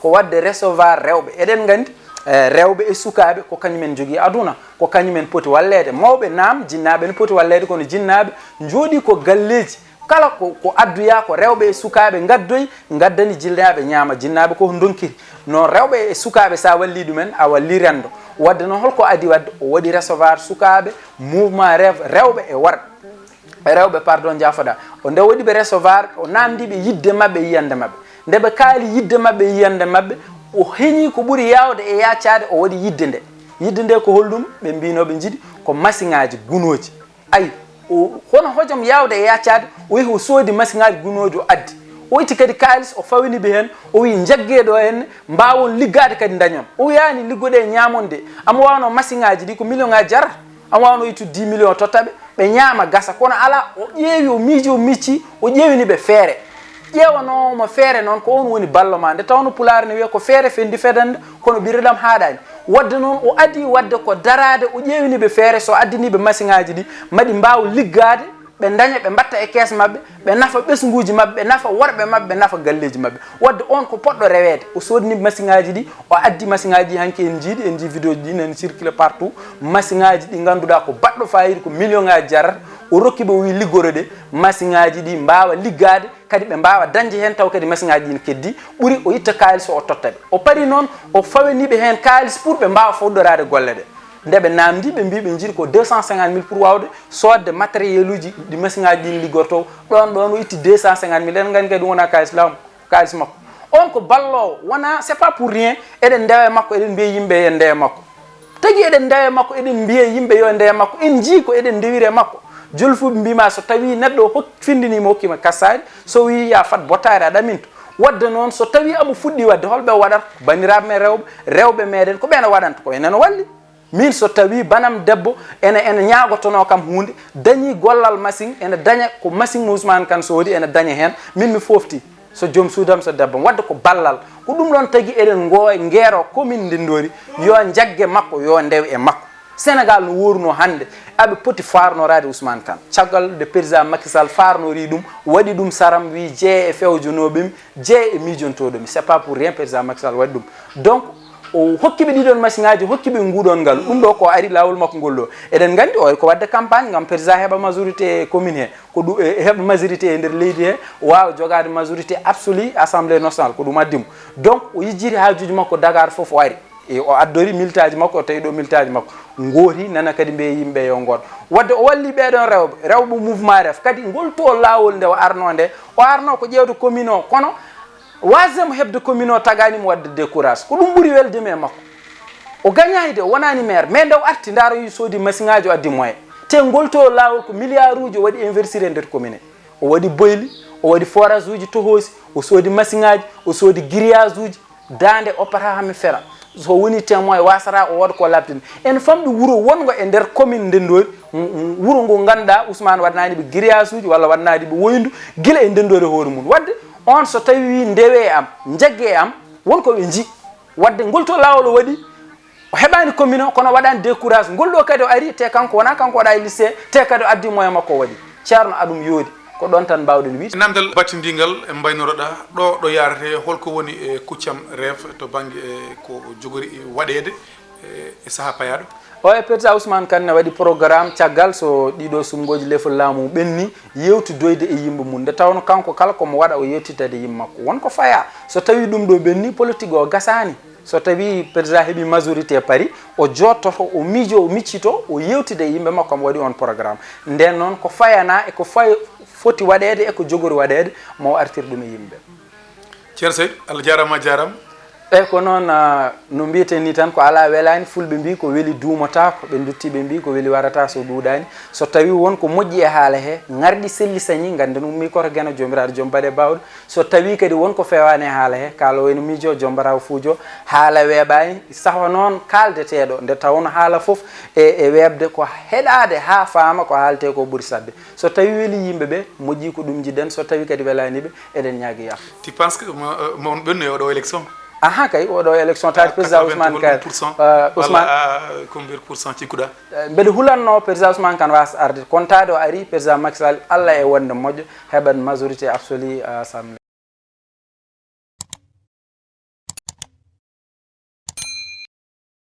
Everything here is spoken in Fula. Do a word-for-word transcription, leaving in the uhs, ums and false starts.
ko waɗde recevoir rewɓe. Eɗen nganndi, eh, rewɓe e sukaaɓe ko kañumen njogii aduna, ko kañumen poti walleede. Mawɓe, naam, jinnaaɓe ne poti walleede, kono jinnaaɓe njooɗii ko galleeji. Kala ko, ko addoyaa ko rewɓe e sukaaɓe ngaddoyi, ngaddani jinnaaɓe ñaama, jinnaaɓe ko ndonkiri. Noon rewɓe e sukaaɓe, so a wallii ɗumen, a wallii renndo. Waɗde noon, holko adii waɗde? O waɗi recevoir sukaaɓe, mouvement rêve, rewɓe e worɓe. E rewɓe, pardon, jaafoɗaa. O nde waɗi ɓe recevoir, o naamndii ɓe yiɗde maɓɓe e yiyannde maɓɓe. Nde ɓe kaali yiɗde maɓɓe e yiyannde maɓɓe, o heñii ko ɓuri yaawde e yaacaade, o waɗi yiɗde nde. Yiɗde nde ko holɗum? Ɓe mbiinoo ɓe njiɗi ko masiŋaaji gunooji. Ayi, o, hono hojom yaawde e yaacaade, o yehi o soodi masiŋaaji gunooji, o addi. O itti kadi kaalis, o fawini ɓe heen, o wii, "Njaggee ɗo heen, mbaawon liggaade kadi ndañon." O wiyaani, "Liggoɗee, ñaamon de." Omo waawno masiŋaaji ɗi ko million ŋaaji jarata. Omo waawno ittude dix millions totta ɓe, ɓe ñaama gasa. Kono alaa, o ƴeewi, o miiji, o micci, o ƴeewini ɓe feere. Ƴeewanoowo mo feere noon, ko oon woni ballo ma. Nde tawnoo Pulaar ne wiya ko feere fenndi fedannde, kono ɓireɗam haaɗaani. Waɗde noon, o adii waɗde ko daraade, o ƴeewini ɓe feere, so addanii ɓe masiŋaaji ɗi, ma ɗi mbaaw liggaade, ɓe ndaña, ɓe mbaɗta e kees maɓɓe, ɓe nafa ɓesnguuji maɓɓe, ɓe nafa worɓe maɓɓe, ɓe nafa galleeji maɓɓe. Waɗde oon ko poɗɗo reweede. O soodanii ɓe masiŋaaji ɗi, o addi masiŋaaji ɗi, hanki en njiyii ɗi, en njiyii vidéo ji ɗi, nani circule partout. Masiŋaaji ɗi ngannduɗaa ko baɗɗo faayiida, ko million ŋaaji jarata. O rokki ɓe, o wii, "Liggoroɗee, masiŋaaji ɗi mbaawa liggaade." Kadi ɓe mbaawa dañde heen taw kadi masiŋaaji ɗi ne keddi, ɓuri o itta kaalis o, o totta ɓe. O parii noon, o fawanii ɓe heen kaalis pour ɓe mbaawa fawtoraade golle ɗe. Nde ɓe naamndii, ɓe mbii ɓe njiɗi ko deux cent cinquante mille pour waawde soodde matériel uji ɗi masiŋaaji ɗi liggortoo. Ɗoon, ɗoon o itti deux cent cinquante mille. Eɗen nganndi kadi ɗum wonaa kaalis laamu, ko kaalis makko. Oon ko balloowo, wonaa, c'est pas pour rien eɗen ndewa e makko, eɗen mbiya yimɓe yo ndewa e makko. Tagi eɗen ndewa e makko, eɗen mbiya yimɓe yo ndewa e makko, en njii ko eɗen ndewiri e makko. Jolfuuɓe mbii ma, so tawii neɗɗo hok-, findinii ma, hokkii ma kasaari, so wii ya fat bottaari, a ɗaminto. Waɗde noon, so tawii omo fuɗɗii waɗde, hol ɓe o waɗata? Ko banndiraaɓe men rewɓe, rewɓe meeɗen, ko ɓeen o waɗanta, ko enen o walli. Miin, so tawii banam debbo ene, ene ñaagotonoo kam huunde, dañii gollal masiŋ, ene daña ko masiŋ mo Ousmane Kane soodi, ene daña heen, miin mi fooftii. So joom suudam, so debbam, waɗde ko ballal. Ko ɗum ɗoon tagi eɗen ngoo-, ngeeroo commune Ndenndori, yo njagge makko, yo ndew e makko. Sénégal no woorunoo hannde, aɓe poti faarnoraade Ousmane Kane. Caggal nde président Macky Sall faarnorii ɗum, waɗi ɗum saram, wii jeye e fewjonooɓe mi, jeye e miijontooɗo mi. C'est pas pour rien président Macky Sall waɗi ɗum. Donc, o hokki ɓe ɗiɗon masiŋaaji, hokki ɓe nguɗon ngal. Ɗum ɗo ko ari laawol makko ngol ɗo. Eɗen nganndi o ari ko waɗde campagne ngam président heɓa majorité e commune he. Ko ɗum, e, heɓa majorité e nder leydi he, waawa jogaade majorité absolue Assemblée nationale, ko ɗum addi mo. Donc, o yejjiti haajuuji makko Dakar fof, o ari. E, o addori militaaji makko, o tawi ɗo militaaji makko ngooti, nana kadi mbiya yimɓe yo ngoot. Waɗde o walli ɓeeɗon rewɓe, rewɓe mouvement ref. Kadi ngol to laawol nde o arno nde, o arno ko ƴeewde commune o, kono waasde mo heɓde commune o tagaani mo waɗde décourage. Ko ɗum ɓuri welde mi e makko. O gañaay de, o wonaani maire, mais nde o arti, ndaaro yi soodi masiŋaaji, o addi moyen. Te ngol to laawol ko milliard uji o waɗi investir e nder commune. O waɗi boyli, o waɗi forage uji tohoosi, o soodi masiŋaaji, o soodi grillage uji. Daande opata haa mi fera. So woni témoin, waasata o wooda ko labtini. Ene famɗi wuro wonngo e nder commune Ndenndori, m-, m-, wuro ngo ngannduɗaa Ousmane waɗanaani ɓe grillage uji walla waɗanaani ɓe woyndu gila e Ndenndori hoore mum. Waɗde on so tawi wi ndewe e am, njagge e am, won ko ɓe nji. Waɗde ngol to laawol o waɗi, o heɓaani commune o, kono waɗaani décourage. Ngol ɗo kadi o ari, te kanko wonaa kanko waɗa e lycée, te kadi o addi moyen makko o waɗi. Ceerno, aɗum yoori, ko ɗoon tan mbaawɗen wiyde. Namdal battindiingal e mbaynoroɗaa, ɗo, ɗo yaarete, holko woni e kuccam ref to bannge e ko jogori waɗeede e, e sahaa payaaɗo? O e président Ousmane Kane ne waɗi programme caggal so ɗiɗo sumngooji lefol laamu ɓenni, yewtidoyde e yimɓe mum. Nde tawnoo kanko kala ko mo waɗa o yewtidde e yimɓe makko. Won ko fayaa. So tawii ɗum ɗo ɓenni, politique o gasaani. So tawii président heɓii majorité Paris, o jooɗtoto, o miijoo, o miccitoo, o yewtida e yimɓe makko, omo waɗi on programme. Ndeen noon, ko fayanaa e ko fay-, foti waɗeede e ko jogori waɗeede, mo artir ɗum e yimɓe. Ceerno Saydou, Allah jaaraama, a jaaraama. Eey, ko noon, ah, no mbiyeten nii tan, ko alaa welaani, Fulɓe mbii ko weli duumotaako, ɓe nduttii ɓe mbii ko weli warataa so ɗuuɗaani. So tawii won ko moƴƴi e haala he, ŋarɗi selli sañi, ngannden ummii koto Geno, Joomiraaɗo Joom baɗe baawɗe. So tawii kadi won ko feewaani e haala he, kaaloowo ene miijoo, Joom Baraawo fuujoo, haala weeɓaani, saho noon kaaldeteeɗo, nde tawnoo haala fof e, e weeɓde ko heɗaade haa faama ko haaletee ko ɓuri saɗde. So tawii welii yimɓe ɓe, moƴƴii ko ɗum njiɗ-ɗen, so tawii kadi welaani ɓe, eɗen ñaagii yaafo. Tu penses que mo, mo on ɓenno e oɗo élection? Aha, kay, oɗo élection, taati président Ousmane Kane, euh, Ousmane, walla, ah, combien pour cent cikkuɗaa? Euh, mbeɗa hulanno président Ousmane Kane waasa arde, kono taade o ari, président Macky Sall, Allah e wonde moƴƴo, heɓat majorité absolue à Assemblée.